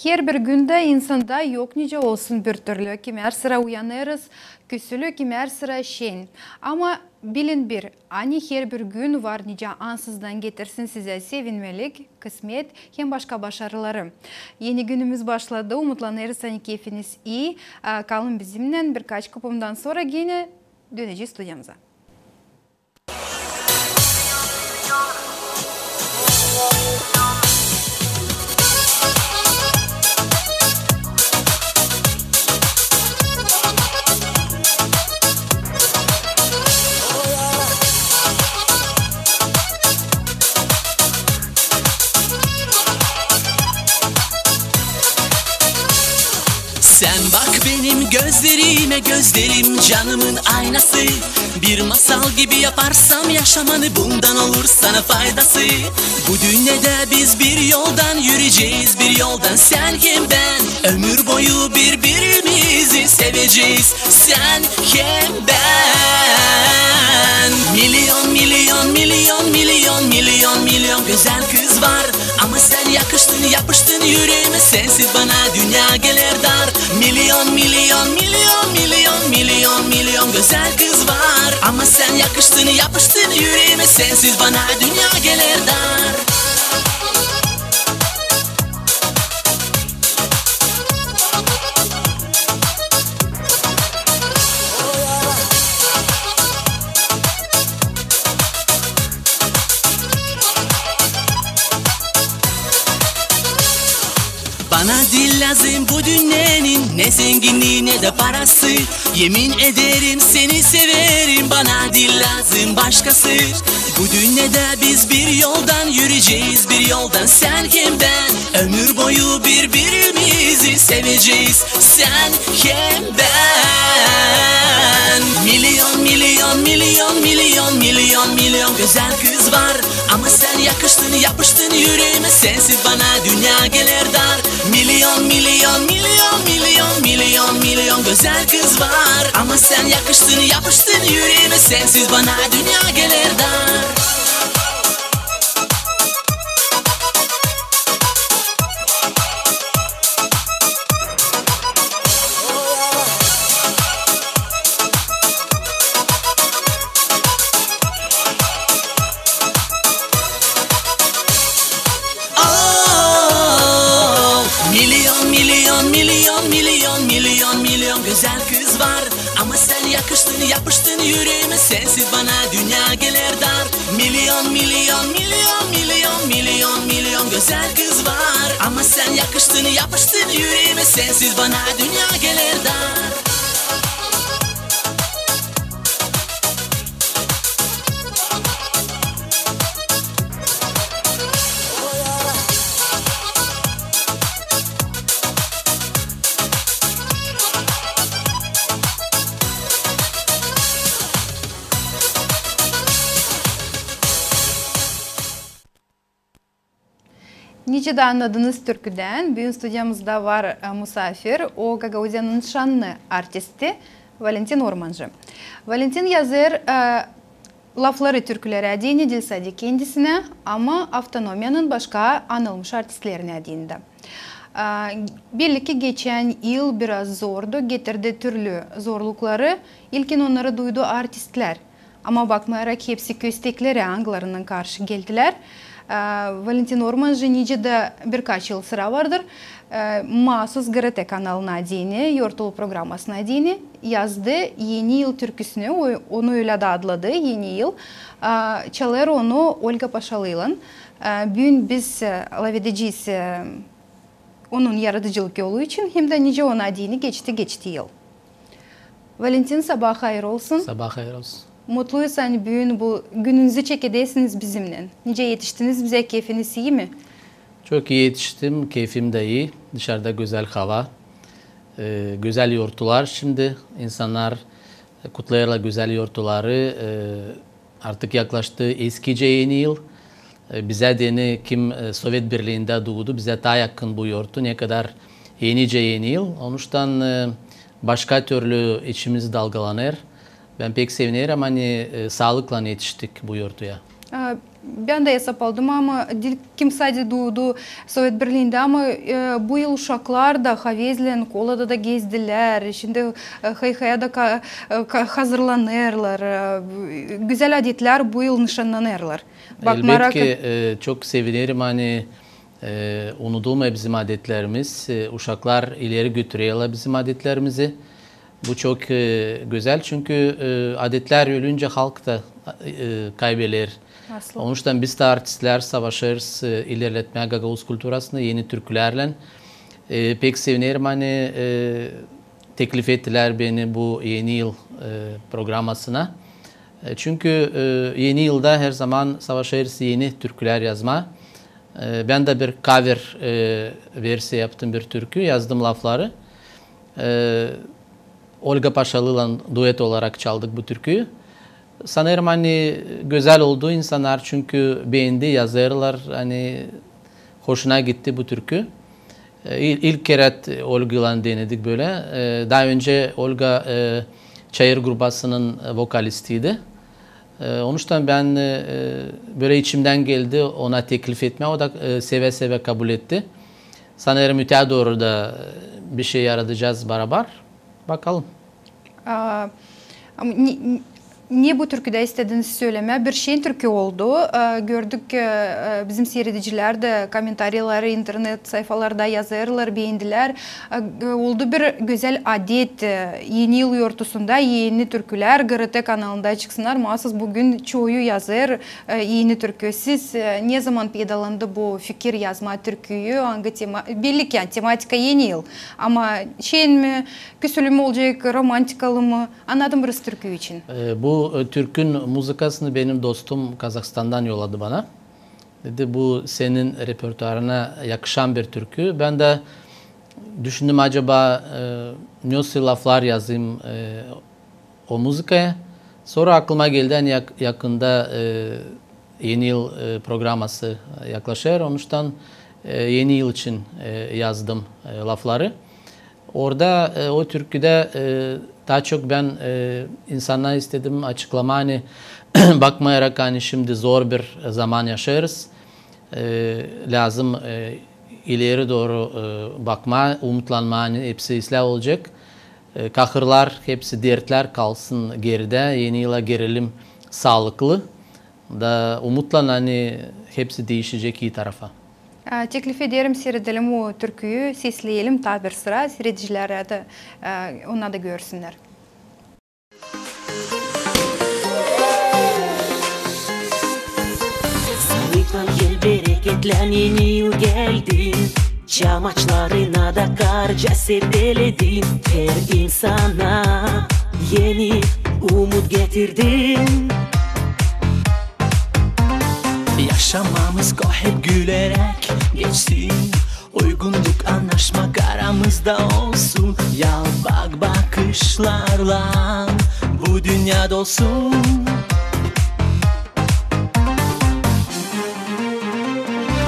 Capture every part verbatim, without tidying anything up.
Herbir gündä insanda yok nicä olsun bir türlü. Kimär sıra uyanêrız küsülü, kimär sıra şen. Ama bilin bir, ani herbir gün var nicä ansızdan getirsin sizä sevinmelik, kısmet hem başka başarıları. Eni günümüz başladı, umutlanêrız, ani keyfiniz ii. A, kalın bizimnän, birkaç kupumdan sora genä dönecez studiyamıza. Sän bak benim gözlerimä, gözlerim canımın aynası. Bir masal gibi yaparsam yaşamanı, bundan olur sana faydası. Bu dünnedä biz bir yoldan yürüyecez, bir yoldan sän hem bän. Ömür boyu birbirimizi sevecez, sän hem bän. Milyon, milyon, milyon, milyon, milyon, milyon gözäl kız var. Ama sän yakıştın, yapıştın üreemä, sensiz bana dünnä geler dar. Milyon, milyon, milyon, milyon, milyon, milyon gözäl kız var. Ama sän yakıştın, yapıştın üreemä, sensiz bana dünnä geler dar. Bana diil lääzım bu dünnenin ne zenginnii, ne dä parası. Emin ederim, seni severim, bana diil lääzım başkası. Bu dünnedä biz bir yoldan yürüyecez, bir yoldan sän hem bän. Ömür boyu birbirimizi sevecez, sän hem bän. Milyon, milyon, milyon, milyon, milyon, milyon gözäl kız var. Ama sän yakıştın, yapıştın üreemä, sensiz bana dünnä geler dar. Milyon, milyon, milyon, milyon, milyon, milyon gözäl kız var. Ama sän yakıştın, yapıştın üreemä, sensiz bana dünnä geler dar. Oo, milyon, milyon, milyon, milyon, milyon, milyon gözäl kız var. Ama sän yakıştın, yapıştın üreemä, sensiz bana dünnä geler dar. Milyon, milyon, milyon, milyon, milyon, milyon gözäl kız var. Ama sän yakıştın, yapıştın üreemä, sensiz bana dünnä geler dar. Nicä dä annadınız türküdän, büün studiyamızda var, e, musaafir, o Gagauziyanın şannı artisti Valentin Ormancı. Valentin yazêr, e, lafları türkülerä deyni, diil sade kendisinä, ama avtonomiyanın başka anılmış artistlerinä deyni dä. E, belli ki, geçän yıl biraz zordu, getirdi türlü zorlukları, ilkin onnarı duydu artistlär. Ama bakmayarak hepsi kösteklerä, angılarınnan karşı geldilär, e, Valentin Ormancı nicä dä birkaç yıl sıra vardır, e, maasus G R T kanalına deyni, yortulu programasına deyni yazdı Eni yıl türküsünü, o, onu ölä dä adladı, Eni yıl. E, çalêr onu Olga Paşalıylan. E, büün biz, e, lafedecez, e, onun yaradıcılık yolu için hem dä nicä ona deyni geçti, geçti yıl. Valentin, sabaa hayır olsun. Sabaa hayır olsun. Mutluyuz, ani büün bu gününüzü çekedesiniz bizimnän. Nicä etiştiniz bizä, keyfiniz ii mi? Çok ii etiştim, keyfim dä ii. Dışarıda gözäl hava, e, gözäl yortular şindi. İnsannar, e, kutlêêrlar gözäl yortuları, e, Artık yaklaştı eskicä Eni yıl. E, bizä deyni, kim, e, Sovet Birliindä duudu, bizä taa yakın bu yortu, ne kadar enicä Eni yıl. Onuştan, e, başka türlü içimiz dalgalanêr. Bän pek sevinerim, ani, e, saalıklan etiştik bu yortuya. E, bän dä esap aldım, ama diil kim sade duudu Sovet Birliindä, ama, e, bu yıl uşaklar da havezlän Koladada gezdilär. Şindi, e, Hayhaya da ka-, e, ka-, hazırlanêrlar. E, gözäl adetlär bu yıl nışannanêrlar. Elbetki, e, çok sevinerim, ani, e, unudulmêêr bizim adetlerimiz. E, uşaklar ileri götüreler bizim adetlerimizi. Bu çok, e, gözäl, çünkü, e, adetlär ölüncä halk da, e, kaybeler. Onuştan biz dä artistlär savaşêrız, e, ilerletmää gagauz kulturasını eni türkülärlän. E, pek sevinerim, ani, e, teklif ettilär beni bu Eni yıl, e, programasına. E, çünkü, e, Eni yılda herzaman savaşêrız eni türkülär yazmaa. E, bän dä bir kaver, e, versiya yaptım bir türkü, yazdım lafları. E, Olga Paşalıylan duet olarak çaldık bu türküyü. Sanêrım, ani gözäl oldu, insannar çünkü beendi, yazêrlar, ani hoşuna gitti bu türkü. E, il-, ilk kerä Olgaylan denedik bölä. E, taa öncä Olga, e, Çayır grupasının, e, vokalistiydi. E, onuştan bän, e, bölä içimdän geldi ona teklif etmää, o da, e, sevä-sevä kabul etti. Sanêrım, öteyä dooru da, e, bişey yaradacez barabar. Bakalım. A, ama ne, ne bu türküdä istediniz sölemää? Bir şen türkü oldu. A, gördük, e, e, bizim siiredicilär dä kommentariyaları internet sayfalarda yazêrlar, beendilär. A, g-, oldu bir gözäl adet, e, Eni yıl yortusunda eni türkülär GRT kanalında çıksınnar. Maasız bugün çoyu yazêr, e, eni türkü. Siz, e, ne zaman peydalandı bu fikir yazmaa türküyü? Angı tema-, belli ki, ani tematika Eni yıl. Ama şen mi, küsülü mü olacek, romantikalı mı? Annadım biraz türkü için. E, bu, e, türkün muzıkasını benim dostum Kazahstandan yolladı bana. Dedi, bu senin repertuarına yakışan bir türkü. Bän dä düşündüm, acaba, e, nasıl laflar yazayım, e, o muzıkaya. Sora aklıma geldi, ani yak-, yakında, e, Eni yıl, e, programası yaklaşêr. Onuştan, e, Eni yıl için, e, yazdım, e, lafları. Orada, e, o türküdä, e, taa çok bän, e, insannara istedim açıklamaa, ani bakmayarak, ani şindi zor bir zaman yaşêêrız, e, lääzım, e, ileri dooru, e, bakmaa, umutlanmaa, ani hepsi islää olacek. E, kahırlar, hepsi dertlär kalsın geridä, Eni yıla girelim saalıklı da umutlan, ani hepsi diişecek ii tarafa. A, teklif ederim, siiredelim o türküyü, sesleyelim taa bir sıra, siiredicilär dä, e, onu da görsünnär. Saalıklan gel, bereketlän, Eni yıl geldi. Çam aaçlarına da karca sepeledin. Her insana eni umut getirdin. Yaşamamız ko hep güleräk geçsin. Uygunluk, annaşmak aramızda olsun. Yal bak bakışlarlan bu dünya dolsun.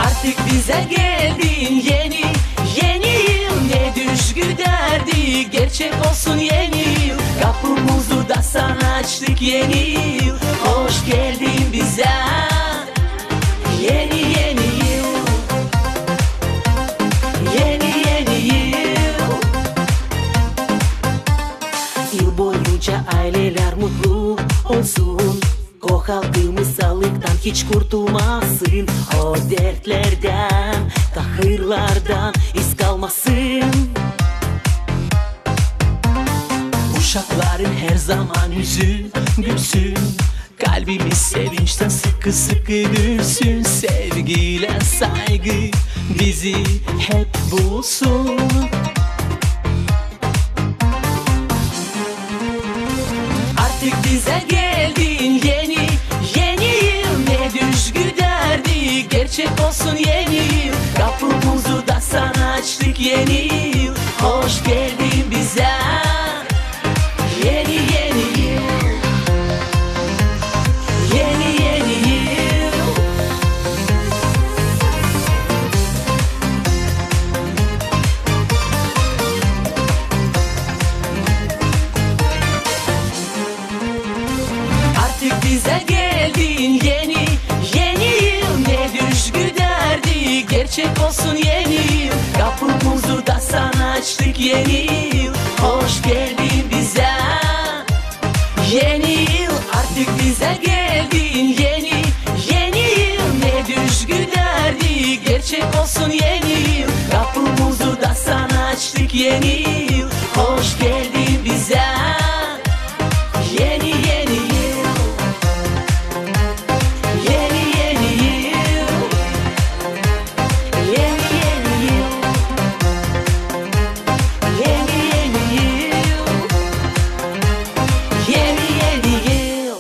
Artık bizä geldin Eni, Eni yıl. Ne düş güdärdi, gerçek olsun Eni yıl. Kapımızı da sana açtık Eni yıl. Hoş geldin bizä, Eni, Eni yıl. Eni, Eni yıl. Yıl boyunca aylelär mutlu olsun. Ko halkımız saalıktan hiç kurtulmasın, o dertlerdän, kahırlardan iz kalmasın. Uşakların herzaman üzü gülsün, kalbimiz sevinçtän sıkı-sıkı dülsün. Sevgiylän saygı bizi hep bulsun. Artık bizä geldin Eni, Eni yıl. Ne düş güdärdi, gerçek olsun Eni yıl. Kapımızı da sana açtık Eni yıl. Hoş geldin bizä, Eni, Eni yıl. Eni, Eni yıl. Artık bizä geldin Eni, Olsun eni yıl, kapımızı da sana açtık eni yıl. Hoş geldin bizä, eni yıl, artık bizä geldin. Eni, eni yıl, ne düş güderdi, gerçek olsun eni yıl. Kapımızı da sana açtık eni yıl. Hoş geldin bizä. Eni, eni yıl. Eni, eni yıl. Eni, eni yıl. Eni, eni yıl. Eni, eni yıl.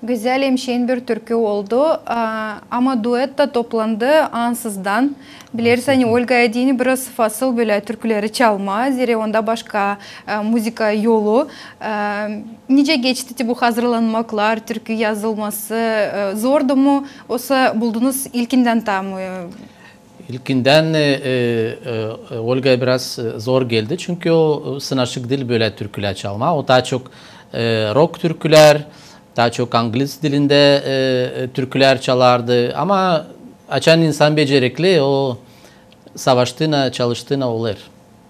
Gözäl hem şen bir türkü oldu. A, ama duet da toplandı ansızdan. Bilersiniz, ani Olga deyni biraz fasıl bölä türküleri çalmaa, zerä onda başka, e, muzıka yolu. E, nicä geçti te bu hazırlanmaklar, türkü yazılması, e, zordu mu, osa buldunuz ilkindän taa mı, e, İlkindän, e, e, e, Olgaya biraz, e, zor geldi, çünkü o, e, sınaşık diil bölä türkülär çalmaa. O taa çok, e, rock türkülär, taa çok angliz dilindä, e, e, türkülär çalardı. Ama açan insan becerikli, o savaştıına, çalıştıına olêr.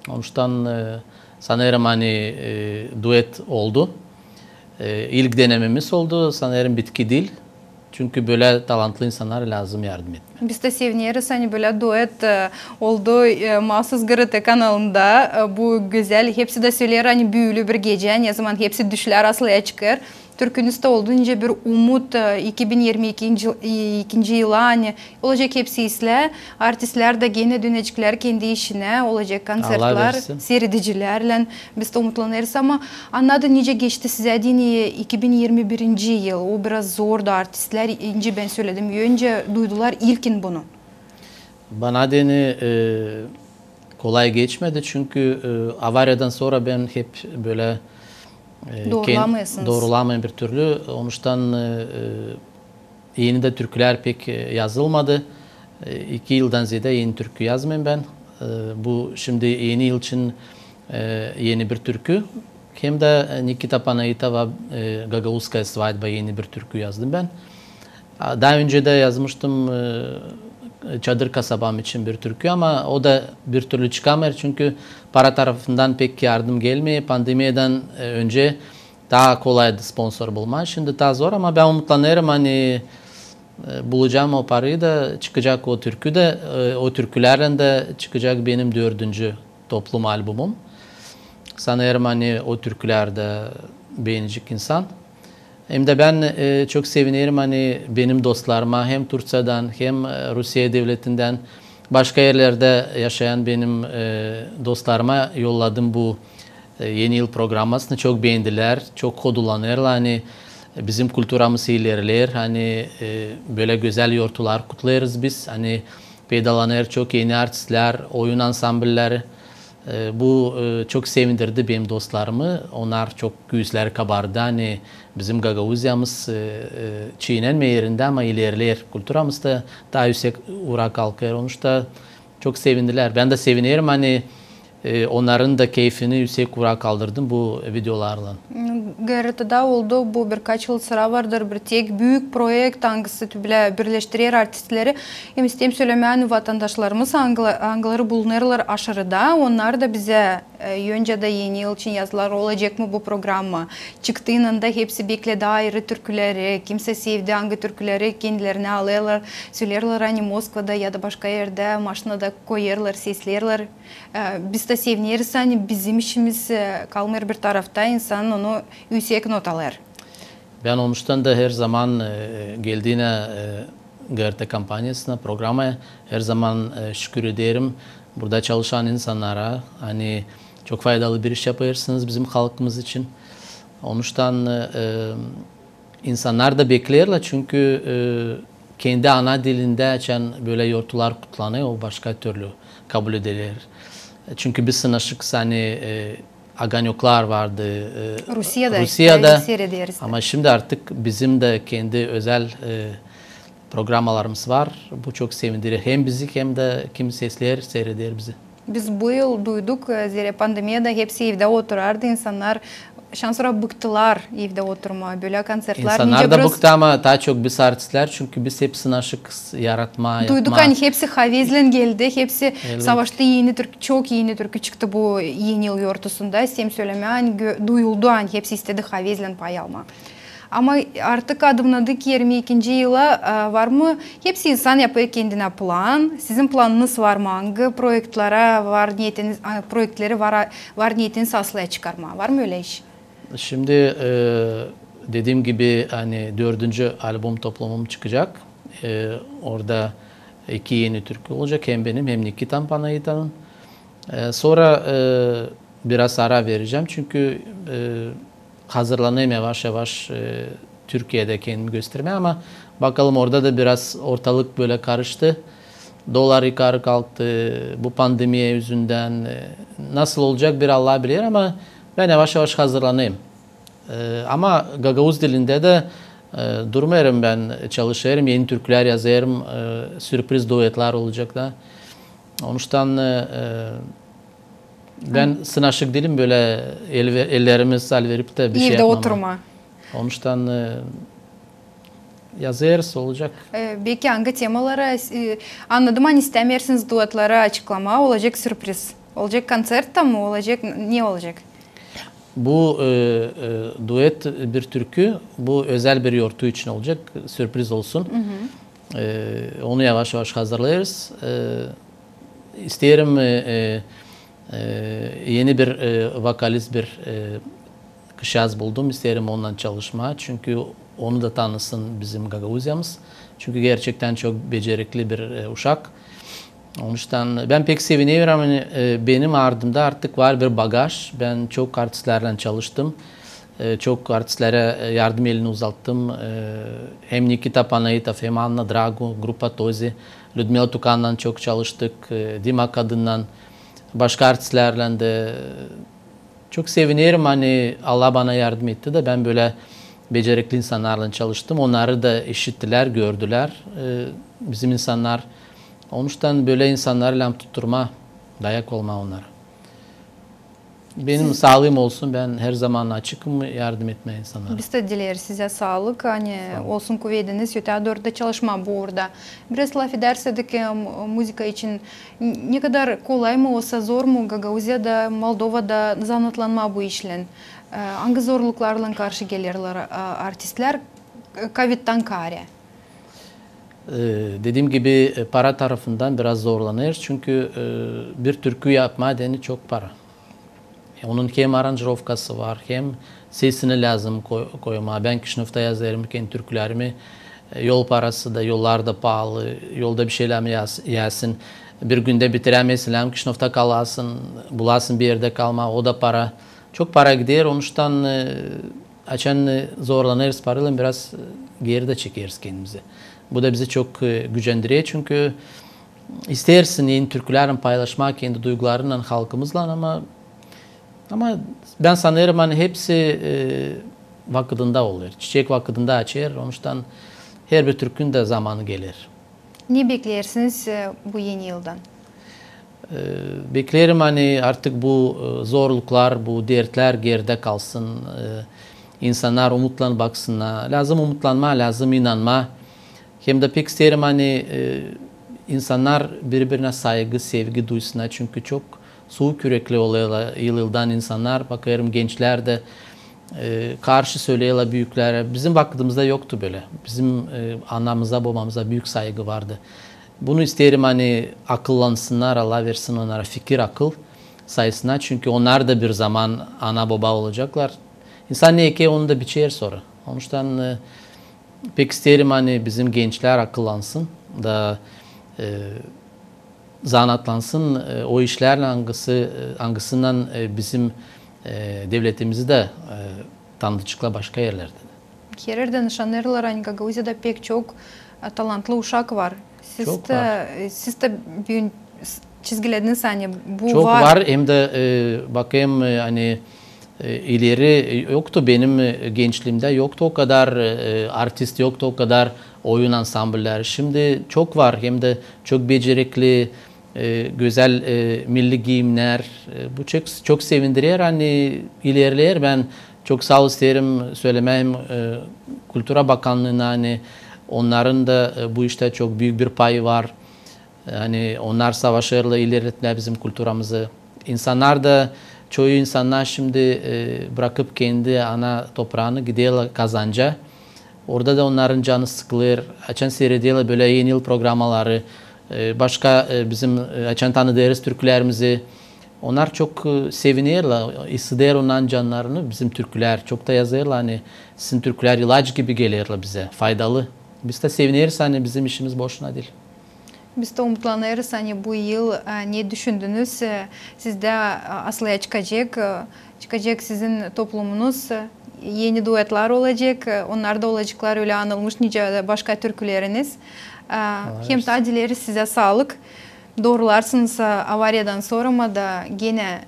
Onuştan, e, sanêrım, ani, e, duet oldu. E, ilk denememiz oldu, sanêrım, bitki diil. Çünkü bölä talantlı insannar lääzım yardım etmää. Biz dä sevineriz, ani bölä duet, e, oldu, e, maasuz GRT kanalında, e, bu gözäl, hepsi dä söleer, ani büülü bir gecä, ne zaman hepsi düşlär aslaya çıkêr. Türkünüz dä oldu nicä bir umut, e, iki bin irmi ikinci, e, ikinci yıla, ani olacek hepsi islää, artistlär dä genä döneceklär kendi işinä, olacek konţertlär, seredicilärlän. Biz dä umutlanêrız, ama annadın, nicä geçti sizä deyni iki bin irmi birinci yıl. O biraz zordu artistlär, incä bän söledim, öncä duydular ilkin bunu. Bana deyni, e, kolay geçmedi, çünkü, e, avariyadan sora bän hep bölä, e, doorulamayasınız. Doorulamayım bir türlü. Onuştan, e, e, eni dä türkülär pek, e, yazılmadı. E, iki yıldan zeedä eni türkü yazmayım bän. E, bu şindi eni yıl için, e, eni bir türkü. Hem dä, e, Nikita Panaitova, e, "Gagauzskaya svadba" eni bir türkü yazdım bän. A, taa öncä dä yazmıştım, e, "Çadır kasabam" için bir türkü, ama o da bir türlü çıkamêêr, çünkü para tarafından pek yardım gelmeer. Pandemiyadan, e, öncä taa kolaydı sponsor bulmaa. Şindi taa zor, ama bän umutlanêrım, ani, e, bulacam o parayı da, çıkacek o türkü dä, e, o türkülärlän dä çıkacek benim dördüncü toplum albumum. Sanêrım, ani o türkülär dä beenecek insan. Hem dä bän, e, çok sevinerim, ani benim dostlarıma hem Turţiyadan, hem, e, Rusiya devletindän, başka erlerdä yaşayan benim, e, dostlarıma yolladım bu, e, Eni yıl programmasını. Çok beendilär, çok hodulanêrlar, ani bizim kulturamız ilerleer, ani, e, bölä gözäl yortular kutlêêrız biz, ani peydalanêr çok eni artistlär, oyun ansamblleri. E, bu, e, çok sevindirdi benim dostlarımı. Onnar çok üzleri kabardı, ani bizim Gagauziyamız, e, e, çiinenmeer erindä, ama ilerleer. Kulturamız da taa üüsek uura kalkêr. Onuştan çok sevindilär. Bän dä sevinerim, ani, e, onnarın da keyfini üüsek uura kaldırdım bu videolarlan. GRT-da oldu bu birkaç yıl sıra vardır bir tek büük proekt, angısı tüplä birleştirer artistleri. Hem isteerim sölemää, ani vatandaşlarımız, angıla-, angıları bulunêrlar aşırıda, onnar da bizä, e, öncä dä Eni yıl için yazdılar, olacek mı bu programma. Çıktıynan da hepsi bekledi ayırı türküleri, kimsä sevdi angı türküleri kendilerinä alêrlar, söleerlär, ani Moskvada ya da başka erdä maşinada koyêrlar, sesleerlär. E, biz dä sevineriz, ani bizim işimiz, e, kalmêêr bir tarafta, insanın onu üüsek notalar. Bän onuştan da her zaman, e, geldiinä, e, GRT kompaniyasına, programaya her zaman, e, şükür ederim burada çalışan insannara, ani çok faydalı bir iş yapêrsınız bizim halkımız için. Onuştan, e, e, insannar da bekleerlär, çünkü, e, kendi ana dilindä açan bölä yortular kutlanêr, o başka türlü kabul ediler. Çünkü biz sınaşık, ani, e, Огонёкlar vardı, e, Rusiyada. Rusiyada. Ama şindi artık bizim dä kendi özäl, e, programmalarımız var. Bu çok sevindirer hem bizi, hem dä kim sesleer, seyreder bizi. Biz bu yıl duyduk, e, zerä pandemiyada hepsi evdä oturardı, insannar Şansora bıktılar evdä oturmaa, bölä konţertlär. İnsannar da bıktı, ama taa çok biz artistlär, çünkü biz hepsi sınaşık yaratmaa, yapmaa. Duyduk, ani hepsi havezlän geldi, hepsi savaştı. Eni türkü, çok eni türkü çıktı bu Eni yıl yortusunda. İsteerim sölemää, ani duyuldu, ani hepsi istedi havezlän pay almaa. Ama artık adımnadık irmi ikinci yıla, e, var mı? Hepsi insan yapêr kendinä plan. Sizin planınız var mı? Angı proektleri var niyetiniz, a, proektleri var, var niyetiniz aslää çıkarmaa? Var mı ölä iş? Şimdi, e, dediim gibi, ani dördüncü albüm toplumum çıkacek. E, orada iki eni türkü olacek. Hem benim, hem Nikita Panayitanın. E, sora, e, biraz ara verecäm, çünkü, e, hazırlanêrım yavaş-yavaş, e, Türkiyedä kendimi göstermää, ama bakalım, orada da biraz ortalık bölä karıştı. Dolar yukarı kalktı, bu pandemiya üzündän, e, nasıl olacek, bir Allah biler, ama bän yavaş-yavaş hazırlanêrım. E, ama gagauz dilindä dä, e, durmêêrım bän, çalışêrım, eni türkülär yazêrım, e, sürpriz duetlär olacek da. Onuştan, e, e, bän sınaşık diilim bölä el-, ellerimi salverip tä bir şey yapmaa. Evdä oturmaa. Onuştan, e, yazêrız, olacek. E, peki angı temaları, e, annadım, ani istämeersiniz duetleri açıklamaa, olacek sürpriz. Olacek konţert tä mi, olacek, ne olacek? Bu, e, e, duet bir türkü, bu özäl bir yortu için olacek, sürpriz olsun. E, onu yavaş-yavaş hazırlêêrız. E, isteerim, e, e, e, eni bir, e, vokalist bir, e, kızçaaz buldum. İsteerim onunnan çalışmaa, çünkü onu da tanısın bizim Gagauziyamız. Çünkü gerçektän çok becerikli bir, e, uşak. Onuştan bän pek sevinerim, ani, e, benim ardımda artık var bir bagaj. Bän çok artistlärlän çalıştım. E, çok artistlärä, e, yardım elini uzattım. E, hem Nikita Panayitov, hem Anna Dragu, grupa Tozi, Lüdmila Tukannan çok çalıştık, e, Dima Kadınnan, başka artistlärlän dä. Çok sevinerim, ani Allah bana yardım etti da bän bölä becerikli insannarlan çalıştım. Onnarı da işittilär, gördülär, e, bizim insannar. Onuştan bölä insannarlan tutturmaa, dayak olmaa onnara. Benim saalıım olsun, bän herzaman açıkım yardım etmää insannara. Biz dä dileeriz sizä saalık, ani olsun kuvediniz ötää dooru da çalışmaa bu uurda. Biraz lafedärsek, e, muzıka için, n-, ne kadar kolay mı, osa zor mu Gagauziyada, Moldovada zanaatlanmaa bu işlän? E, angı zorluklarlan karşı gelerlär, e, artistlär, e, kovidtan kaarä? E, dediim gibi, e, para tarafından biraz zorlanêrız, çünkü, e, bir türkü yapmaa deyni çok para. Onun hem aranjirovkası var, hem sesini lääzım koy-, koymaa. Bän Kişinövda yazêrım kendi türkülerimi. E, yol parası da, yollar da paalı, yolda bir şeylär mi yaz-, iyäsin. Bir gündä bitirämeersän, Kişinövda kalasın, bulasın bir erdä kalmaa, o da para. Çok para gider, onuştan, e, açan, e, zorlanêrız paraylan, biraz, e, geridä çekeriz kendimizi. Bu da bizi çok, e, gücendirer, çünkü isteersin eni türkülärlän paylaşmaa kendi duygularınnan halkımızlan, ama, ama bän sanêrım, ani hepsi, e, vakıdında olêr. Çiçek vakıdında açêr, onuştan herbir türkünün dä zamanı geler. Ne bekleersiniz, e, bu eni yıldan? E, bekleerim, ani artık bu, e, zorluklar, bu dertlär geridä kalsın, e, insannar umutlan baksınnar. Lääzım umutlanmaa, lääzım inanmaa. Hem dä pek isteerim, ani, e, insannar biri-birinä saygı, sevgi duysunnar, çünkü çok suuk ürekli olêrlar yıl-yıldan insannar. Bakêrım, gençlär dä, e, karşı söleerlär büüklärä. Bizim vakıdımızda yoktu bölä. Bizim, e, anamıza, bobamıza büük saygı vardı. Bunu isteerim, ani akıllansınnar, Allah versin onnara fikir, akıl saysınnar. Çünkü onnar da bir zaman ana-boba olaceklar. İnsan ne eker, onu da biçer sora. Onuştan, e, pek isteerim, ani bizim gençlär akıllansın da, e, zanaatlansın, e, o işlärlän, angısı, e, angısınnan, e, bizim, e, devletimizi dä, e, tanıtaceklar başka erlerdä. Hererdä nışanêêrlar, ani Gagauziyada pek çok, e, talantlı uşak var. Siz dä, e, siz dä büün s-, çizgilediniz, ani bu var. Çok var, hem dä, e, bakêrım, e, ani, e, ileri, e, yoktu benim, e, gençliimdä, yoktu o kadar, e, artist, yoktu o kadar oyun ansambllär. Şindi çok var, hem dä çok becerikli, e, gözäl, e, milli giimnär. E, bu çok, çok sevindirer, ani ilerleer. Bän Çok saa ol isteerim sölemää, e, Kultura Bakanlıına, ani onnarın da, e, bu iştä çok büük bir payı var. Ani onnar savaşêrlar ilerletmää bizim kulturamızı. İnsannar da, çoyu insannar şindi, e, brakıp kendi ana topraanı, giderlär kazanca. Orada da onnarın canı sıkılêr. Açan siirederlär bölä Eni yıl programaları, e, başka, e, bizim, e, açan tanıdêrız türkülerimizi, onnar çok, e, sevinerlär, isıdêr onnarın cannarını bizim türkülär. Çok ta yazêrlar, ani sizin türkülär ilac gibi gelerlär bizä, faydalı. Biz dä sevineriz, ani bizim işimiz boşuna diil. Biz dä umutlanêrız, ani bu yıl, e, ne düşündünüz, e, sizdä, e, aslaya çıkacek, e, çıkacek sizin toplumunuz, e, eni duetlar olacek, e, onnar da olaceklar ölä anılmış nicä başka türküleriniz. E, hem taa dileriz sizä saalık. Doorularsınız, e, avariyadan sora, ama da genä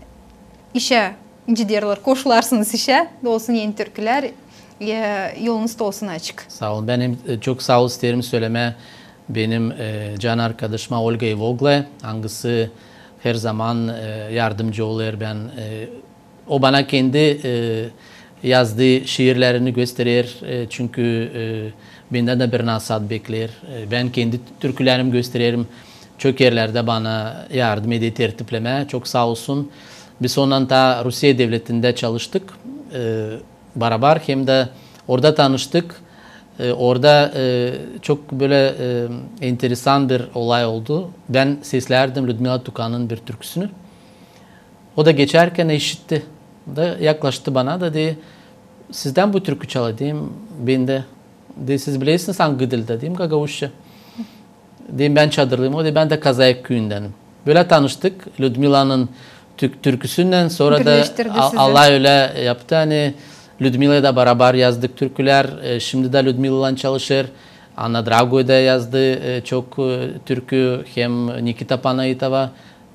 işä giderlär, koşularsınız işä, dolsun eni türkülär, e, yolunuz dolsun açık. Saa olun. Bän hem, e, çok saa ol isteerim sölemää benim, e, can arkadaşıma Olga Ivoglu, angısı her zaman, e, yardımcı olêr. Bän, e, o bana kendi, e, yazdıı şiirlerini gösterer, e, çünkü, e, bendän dä bir nasaat bekleer. E, bän kendi türkülerimi göstererim. Çok erlerdä bana yardım eder tertiplemää. Çok saa olsun. Biz onunnan taa Rusiye devletindä çalıştık, e, barabar, hem dä orada tanıştık. E, orada, e, çok bölä, e, enteresan bir olay oldu. Bän seslärdim Lüdmila Tukanın bir türküsünü. O da geçärkän işitti. Da yaklaştı bana da dedi: "Sizdän bu türkü çalêr?" Deerim: "Bendän." Dedi: "Siz bilersiniz angı dildä?" Deerim: "Gagauzça." Deerim: "Bän Çadırlıyım." O dedi: "Bän dä Kazayak küüyündänim." Bölä tanıştık Lüdmilanın tü-, türküsünnän, sora da Birleştirdi sizi. Allah ölä yaptı, ani Lüdmilaya da barabar yazdık türkülär. E, şindi dä Lüdmilalan çalışêr. Anna Dragoy'a da yazdı, e, çok, e, türkü, hem Nikita Panaitova,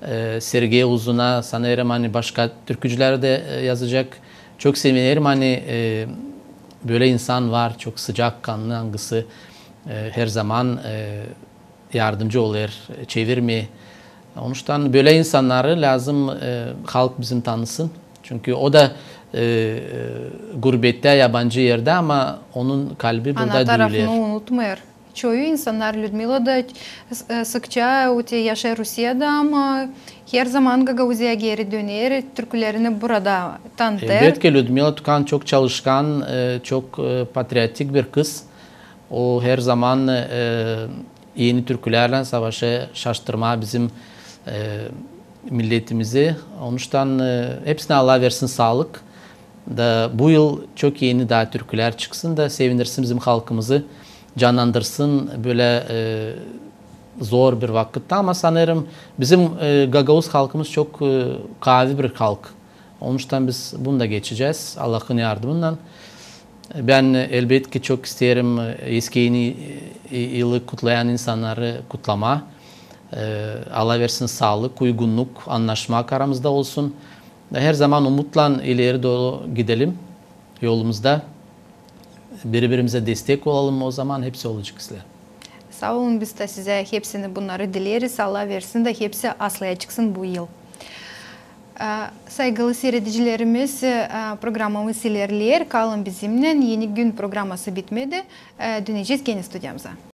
e, Sergey Uzuna, sanêrım, ani başka türkücülär dä, e, yazacek. Çok sevinerim, ani, e, bölä insan var, çok sıcakkanlı, angısı, e, her zaman, e, yardımcı olêr, e, çevirmeer. Onuştan bölä insannarı lääzım, e, halk bizim tanısın. Çünkü o da, e, e, gurbettä, yabancı erdä, ama onun kalbi burada düüler. Ana tarafını unutmêêr. Çoyu insannar, Lüdmila da, e, sıkça öte yaşêêr Rusiyada, ama her zaman Gagauziyaya geeri döner, türkülerini burada tanıtêr. Elbetki, Lüdmila Tukan çok çalışkan, e, çok, e, patriotik bir kız. O her zaman, e, eni türkülärlän savaşêr, şaştırmaa bizim, e, milletimizi. Onuştan, e, hepsinä Allah versin saalık. Da bu yıl çok eni taa türkülär çıksın da sevindirsin bizim halkımızı, canlandırsın bölä, e, zor bir vakıtta. Ama sanêrım, bizim, e, gagauz halkımız çok, e, kaavi bir halk. Onuştan biz bunu da geçecez Allahın yardımınnan. Bän, e, elbetki, çok isteerim, e, eski eni, e, yılı kutlayan insannarı kutlamaa. E, Allah versin saalık, uygunnuk, annaşmak aramızda olsun. Da her zaman umutlan ileri dooru gidelim yolumuzda. Biri-birimizä destek olalım, o zaman hepsi olacek islää. Saa olun, biz dä sizä hepsini bunnarı dileriz. Allah versin da hepsi aslaya çıksın bu yıl. E, saygılı siiredicilerimiz, e, programamız ilerleer. Kalın bizimnän. Eni gün programası bitmedi. E, dönecez genä studiyamıza.